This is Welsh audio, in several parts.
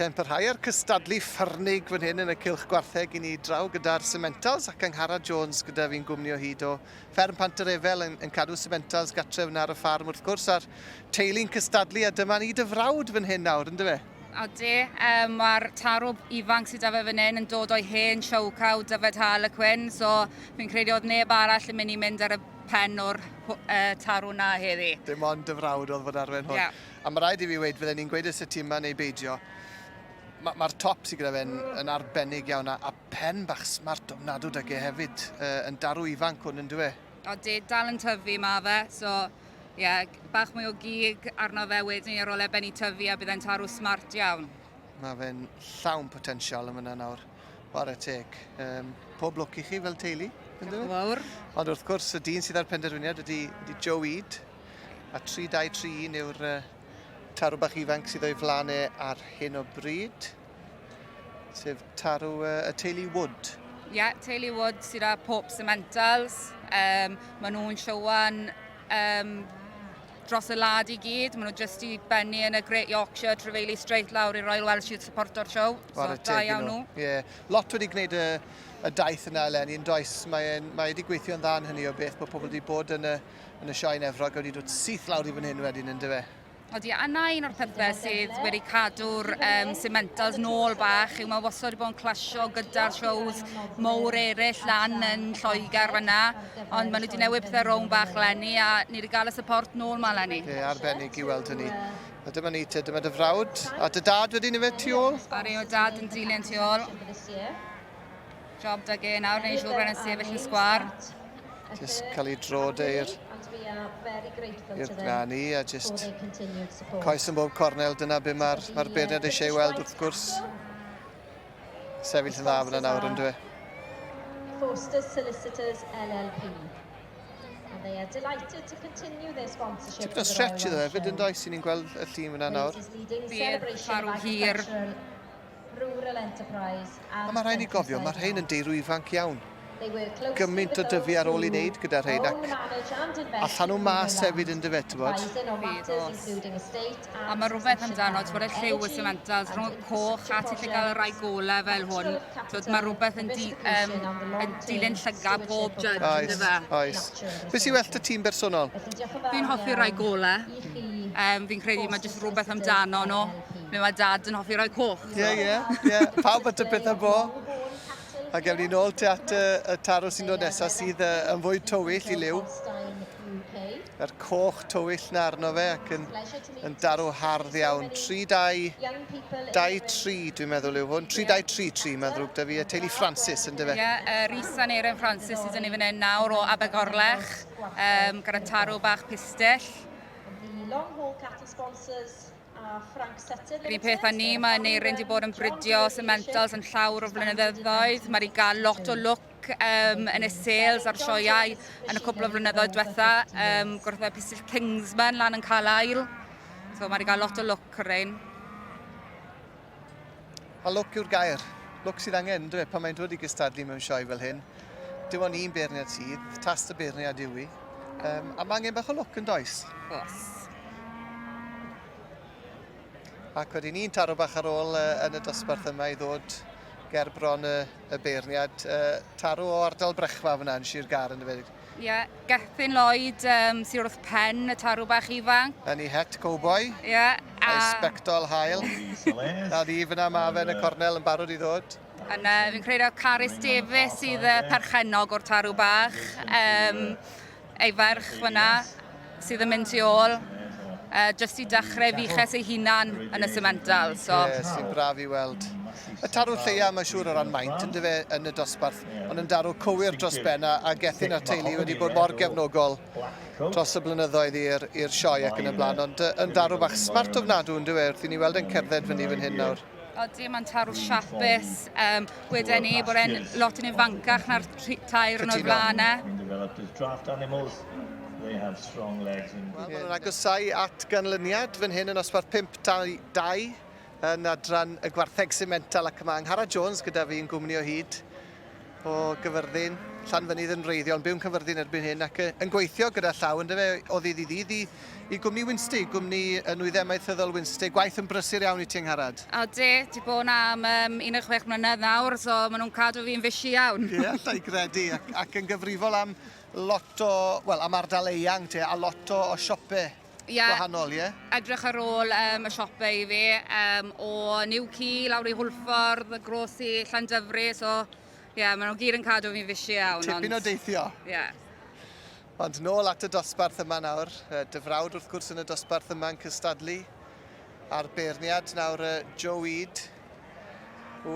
Yn parhau â'r cystadlu ffyrnig fan hyn yn y cylch gwartheg i ni draw gyda'r Simmentals ac Angharad Jones gyda fi'n gwmni o hyd o fferm Pant yr Efel yn, yn cadw Simmentals gatref yna ar y ffarm wrth gwrs a'r teulu'n cystadlu a dyma ni dy frawd fan hyn nawr, yndyfe? Odi, um, mae'r tarw ifanc sydd 'da fe fan hyn yn dod o'i hen show cow Dyfed Harlequin, so fi'n credu oedd neb arall yn mynd i mynd ar y pen o'r uh, tarw na heddi. Dim ond dy frawd oedd fod arfer hwn. Yeah. A mae rhaid i fi weud, fydden ni'n gweud y tîm yma neu beidio, mae'r ma top sydd gyda fe'n yn arbennig iawn, a, a pen bach smart ofnadw 'da ge hefyd, uh, yn darw ifanc hwn yn dywe. Odi, dal yn tyfu ma fe, so ie, yeah, bach mwy o gig arno fe wedyn ar ôl e benni tyfu a bydd e'n tarw smart iawn. Mae fe'n llawn potensial yn fyna nawr. Whare teg. Um, pob lwc i chi fel teulu. Diolch yn fawr. Ond wrth gwrs, y dyn sydd ar penderfyniad ydy, ydy Joe Eade. A 3-2-3-1 yw'r uh, tarw bach ifanc sydd o'i flaen e ar hyn o bryd. Sef tarw uh, y teulu Wood. Ie, yeah, teulu Wood sydd â Pope Simmentals. Um, maen nhw'n siowan um, dros y wlad i gyd. Maen nhw jyst i bennu yn y Great Yorkshire, trafeili straight lawr i Royal Welsh i supporto'r show. So, da iawn nhw. Ie. Yeah. Lot wedi gwneud y, y daith yna eleni, yn does? Mae, mae wedi gweithio'n dda yn hynny o beth, bod pobl wedi bod yn y, yn y sioe yn Efrog a wedi dod syth lawr i fan hyn wedyn, yn dyfe? Odi, a 'na un o'r pethau sydd wedi cadw'r um, Simmentals nôl bach yw mae wastad wedi bod yn clasio gyda'r shows mowr eraill lan yn Lloegr fyna, ond maen nhw wedi newid pethau rownd bach leni a ni wedi gael y support nôl ma leni. Ie, arbennig i weld hynny. A dyma ni te, dyma dy frawd, a dy dad wedyn ife tu ôl? Ari o dad yn dilyn tu ôl. Job da ge nawr, neu siŵr bod e'n sefyll yn sgwar. Just cael ei dro de i'r i'r na ni a just coes yn bob cornel, dyna be mae'r ma beirniad eisiau ei weld wrth gwrs. Sefyll yn dda fyna nawr yn dwi. Forster Solicitors LLP. And they are delighted to continue their sponsorship. Tipyn o stretch iddo hefyd yn does, ni'n gweld y llun fyna nawr. Bydd farw hir. A mae rhaid ni gofio, mae rhain yn deirw ifanc iawn. Gymaint o dyfu ar ôl i wneud gyda rhain ac allan nhw mas hefyd yn dyfe, ti'n bod? Bydd, oes. A mae rhywbeth amdano, ti'n bod y lliw y Simmentals, rhwng y coch a ti'n gallu gael y rai golau fel hwn. Twyd, mae rhywbeth yn, di, um, yn dilyn llygad pob judge, oes, yn dyfe? Oes. Beth sy'n well dy tîm bersonol? Fi'n hoffi rai golau. Um, fi'n credu mae jyst rhywbeth amdano nhw. Neu mae dad yn hoffi rhoi coch. Ie, ie, ie. Pawb at y pethau bo. A gewn ni nôl te at y, y tarw sy'n dod nesaf sydd yn fwy tywyll i liw. Yr coch tywyll na arno fe ac yn, yn darw hardd iawn. 3, 2, 2, 3 dwi'n meddwl yw hwn. 3, 2, 3, 3 mae'n ddrwg da fi. Y teulu Francis yn dyfe. Ie, yeah, Rhys a Neirin Francis sydd yn ei fan hyn nawr o Abergorlech. Um, gyda tarw bach pistill. The Long Haul Cattle Sponsors Yr un peth â ni, mae Aneurin wedi bod yn bridio Simmentals yn llawr o flynyddoedd. Mae wedi cael lot o lwc um, yn y sales a'r sioeau yn y cwpl o flynyddoedd diwetha. Um, Gwrthau Pistyll Kingsman lan yn Carlisle. So mae wedi cael lot o lwc o'r rhain. A lwc yw'r gair. Lwc sydd angen, yndyfe, pan mae'n dod i gystadlu mewn sioe fel hyn. Dim ond un beirniad sydd, tast y beirniad yw i. Um, a mae angen bach o lwc yn does? Oes. Ac wedyn un taro bach ar ôl uh, yn y dosbarth yma i ddod ger bron y, y beirniad. Uh, taro o ardal Brechfa fyna yn Sir Gâr yn dyfe? Ie, yeah, Gethin Lloyd um, sydd wrth pen y tarw bach ifanc. Yn ei het cowboy. Ie. Yeah, a... Ei sbectol hael. Na ni fyna ma fe yn y cornel yn barod i ddod. Yna, fi'n credu o Carys Davies sydd y perchennog o'r tarw bach. Um, ei ferch fyna sydd yn mynd tu ôl. Uh, jyst i dechrau fuches ei hunan yn y Simmental. So. Ie, yeah, sy'n braf i weld. Y tarw lleia, mae'n siŵr o ran maint, yn dyfe, yn y dosbarth, ond yn darw cywir dros ben a, a Gethin a'r teulu wedi bod mor gefnogol dros y blynyddoedd i'r i'r sioe ac yn y blaen, ond yn darw bach smart ofnadw yn dyfe, wrth i ni weld e'n cerdded fyny fan hyn nawr. Odi, mae'n tarw siapus. Um, Weden ni bod e'n lot yn ifancach na'r tair yn o'r blaen e. Wel, maen nhw'n agosau at ganlyniad fan hyn yn osbarth 5, 2, 2 yn adran y gwartheg Simmental ac mae Angharad Jones gyda fi yn gwmni o hyd o Gyfyrddin. Llanfynydd yn wreiddiol, yn byw'n Caerfyrddin erbyn hyn ac yn gweithio gyda llaw yndyfe o ddydd i ddydd i, i gwmni Wynnstay, gwmni y nwyddau amaethyddol Wynnstay. Gwaith yn brysur iawn i ti Angharad. O di, di bod 'na am um, 16 mlynedd nawr, so maen nhw'n cadw fi'n fishy iawn. Ie, yeah, allai gredu, ac, ac yn gyfrifol am lot o, wel, am ardal eang te, a lot o, o siope yeah, gwahanol, ie? Yeah? Edrych ar ôl um, y siope i fi, um, o New Quay lawr i Hwlffordd, gros i Llandyfri, so ie, yeah, maen nhw gyd yn cadw fi'n fishy iawn. Tipyn o deithio. Ie. Yeah. Ond nôl at y dosbarth yma nawr, dy frawd wrth gwrs yn y dosbarth yma yn cystadlu, a'r beirniad nawr Joe Eade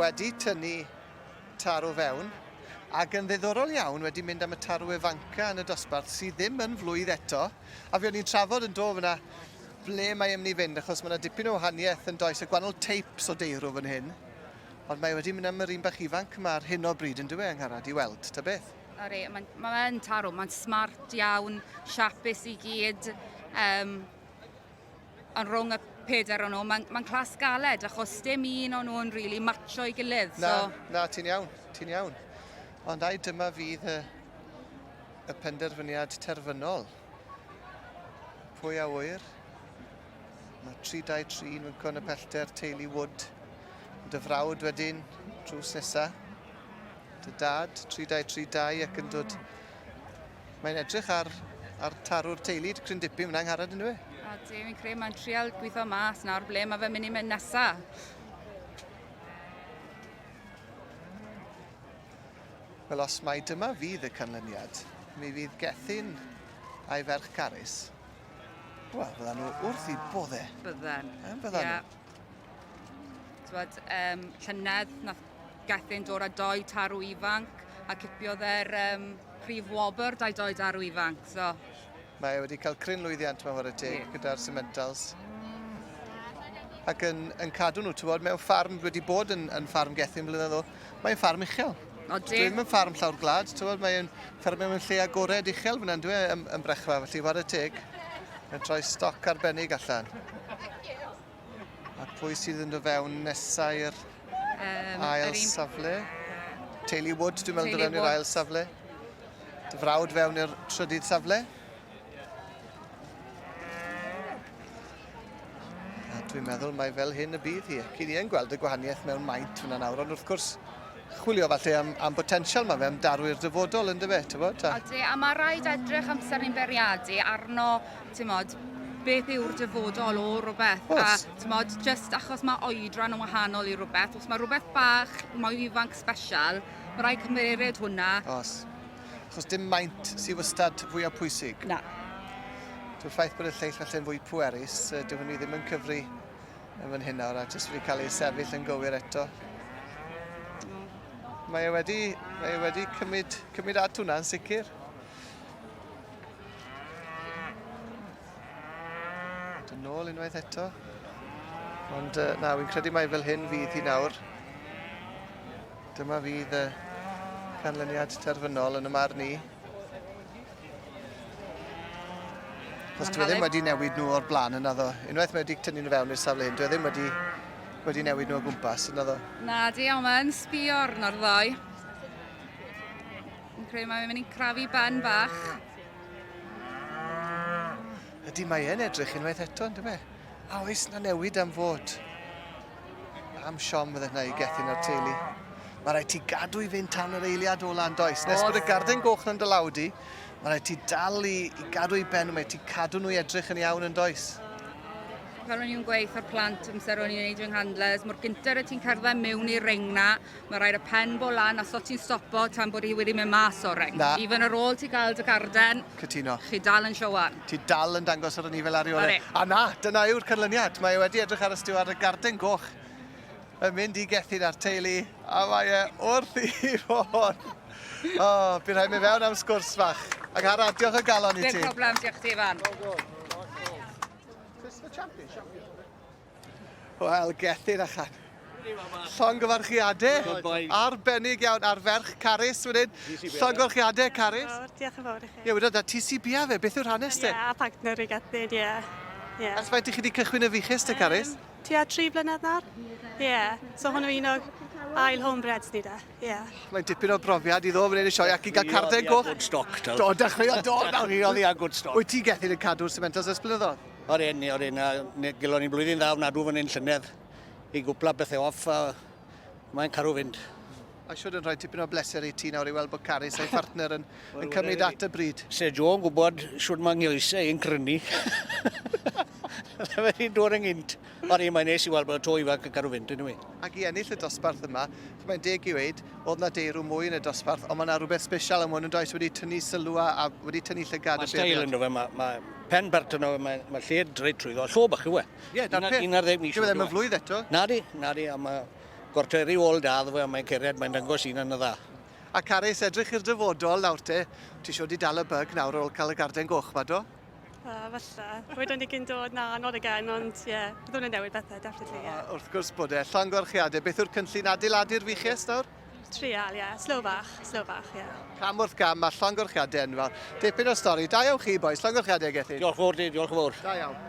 wedi tynnu tarw fewn, ac yn ddiddorol iawn wedi mynd am y tarw ifanca yn y dosbarth sydd ddim yn flwydd eto, a fi o'n i'n trafod yn do fyna ble mae e'n mynd i fynd, achos mae yna dipyn o wahaniaeth yn does, y gwahanol teipes o deirw fan hyn, ond mae wedi mynd am yr un bach ifanc yma ar hyn o bryd yn dyw e, Angharad, i weld, ta beth? Ori, mae'n ma yn tarw, mae'n smart iawn, siapus i gyd. Um, ond rhwng y pedair o'n nhw, mae'n ma clas galed, achos dim un o'n nhw'n really matcho i gilydd. Na, so... na, ti'n iawn, ti'n iawn. Ond ai dyma fydd y, y penderfyniad terfynol. Pwy a ŵyr? Mae 3-2-3 yn yn y pellter, teulu Wood. Dy frawd wedyn, drws nesa. Dy dad, 3-2-3-2 ac yn dod... Mae'n edrych ar, ar tarw'r teulu cryn dipyn fyna Angharad yn dwi? O, di, fi'n credu mae'n trial gweithio mas nawr ble mae fe'n mynd i mynd nesa. Wel, os mai dyma fydd y canlyniad, mi fydd Gethin a'i ferch Carys, wel, fyddan nhw wrth i bodde. Bydden. Byddan yeah. nhw. T'wod, um, llynedd, nath Gethin dod â doi tarw ifanc a cipiodd e'r um, prif wobr dau doi darw ifanc. So. Mae e wedi cael cryn lwyddiant mewn chwarae teg yeah. gyda'r Simmentals. Ac yn, yn cadw nhw, ti'n bod, mewn ffarm wedi bod yn, yn ffarm Gethin blynyddoedd o, mae'n ffarm uchel. O, di. Dwi ddim yn ffarm llawr gwlad, ti'n bod, mae'n ffermio mewn lle agored uchel fyna, dwi e, yn, yn Brechfa, felly chwarae teg. Mae'n troi stoc arbennig allan. A pwy sydd yn dod fewn nesa i'r um, ail un... safle? Teulu Wood, dwi'n meddwl, dod fewn i'r ail safle. Dy frawd fewn i'r trydydd safle. A dwi'n meddwl mai fel hyn y bydd hi. Ac i ni yn gweld y gwahaniaeth mewn maint fyna nawr, ond wrth gwrs, chwilio falle am, am potensial mae fe, am darw i'r dyfodol, ynddo fe, ti'n bod? A... Odi, a mae rhaid edrych amser ni'n beiriadu arno, ti'n modd, beth yw'r dyfodol o rhywbeth. Oes. A, ti'n modd, just achos mae oedran yn wahanol i rhywbeth, os mae rhywbeth bach, mae ifanc special, mae rhaid cymeriad hwnna. Os. Achos dim maint sydd wastad fwyaf pwysig. Na. Dyw'r ffaith bod y lleill falle'n fwy pwerus, dyw hynny ddim yn cyfri yn fan hyn nawr, a jyst wedi cael ei sefyll yn gywir eto. Mae e wedi, mae e wedi cymryd, cymryd at hwnna'n sicr. Dyn nôl unwaith eto. Ond na, wy'n credu mai fel hyn fydd hi nawr. Dyma fydd y canlyniad terfynol yn y marn i. Achos dwi e ddim wedi newid nhw o'r blaen yn addo. Unwaith mae wedi tynnu nhw fewn i'r safle hyn, dwi e ddim wedi, wedi newid nhw o gwmpas yn addo. Na, di, ond mae'n sbio arno'r ddoi. Yn credu mae'n mynd i'n crafu ben bach. Ydy, mae e'n edrych unwaith eto, ynddo fe? A oes na newid am fod? Am siom fydde hynna i Gethin a'r teulu. Mae rhaid ti gadw i fynd tan yr eiliad ola yn does. Nes bod y garden goch yn dy law di, mae rhaid ti dal i, i gadw i ben, mae ti cadw nhw i edrych yn iawn yn does. Fel o'n i'n gweud o'r plant amser o'n i'n neud fy nghandlers, mor gynted y ti'n cerdded mewn i'r ring na, mae rhaid y pen bo lan a so ti'n stopo tan bod hi wedi mynd mas o'r ring. Na. Even ar ôl ti gael dy garden, Cytuno. chi dal yn showan. Ti dal yn dangos ar y nifel ar ei Ori. A na, dyna yw'r canlyniad. Mae e wedi edrych ar y stiward y garden goch yn mynd i Gethin a'r teulu, a mae e wrth i fod. O, oh, bydd rhaid mynd fewn am sgwrs fach. Ac ara, diolch o galon i ti. Dim problem, diolch ti, Ifan. Wel, Gethin a chan. Llongyfarchiadau arbennig iawn ar ferch Carys wedyn. Llongyfarchiadau, Carys. Diolch yn fawr i chi. Ie, wedodd da, ti sy'n bia fe, beth yw'r hanes te? Ie, a partner i Gethin, ie. Ie. Ers faint i chi wedi cychwyn y fuches te, Carys? Tua 3 blynedd nawr. Ie, yeah. So hwn yw un o'r ail homebreds ni de. Ie. Yeah. Mae'n dipyn o brofiad i ddod fan hyn i sioe ac i gael carden goch. Good stock, tal. Do, dechreuodd do, nawr. Dechreuodd hi â good stock. Wyt ti Gethin yn cadw'r Simmentals ers blynyddoedd? O'r un, o'r un, a gilon ni blwyddyn dda ofnadw fan hyn llynedd i gwpla bethau off a mae'n carw fynd. A siwr yn rhoi tipyn o bleser i ti nawr i weld bod Carys a'i phartner yn, yn cymryd at y bryd. Se Joe yn gwybod siwr mae nghoesau i'n crynu. Fe wedi dod yn gynt. Ond mae'n neis i weld bod y to ifanc yn cadw fynd, anyway. Ac i ennill y dosbarth yma, mae'n deg i weud, oedd na deirw mwy yn y dosbarth, ond mae yna rhywbeth special am hwn yn does wedi tynnu sylw a wedi tynnu llygad y beirniad. Mae steil ynddo fe, mae, mae pen bert yno fe, mae, mae lled reit trwyddo, llo bach yw e. Ie, na'r peth. 11 mis. Dyw e ddim yn flwydd eto. Na di, na di, a mae Gorteri ôl da iddo fe, mae'n ceriad, mae'n dangos un yn y dda. A Carys, edrych i'r dyfodol nawr te. Ti siwr di dal y bug nawr ar ôl cael y garden goch ma, do? Falle. Wedon ni gyn dod, na, not again, ond ie, yeah, byddwn yn newid bethau, definitely, ie. Yeah. Wrth gwrs bod e. Llongyfarchiadau, beth yw'r cynllun adeiladu'r fuches nawr? Trial, ie. Yeah. Slow bach, slow bach, ie. Yeah. Cam wrth gam, a llongyfarchiadau enfawr. Dipyn o stori. Da iawn chi, boys. Llongyfarchiadau, Gethin. Diolch fawr, di, diolch yn fawr. Da iawn.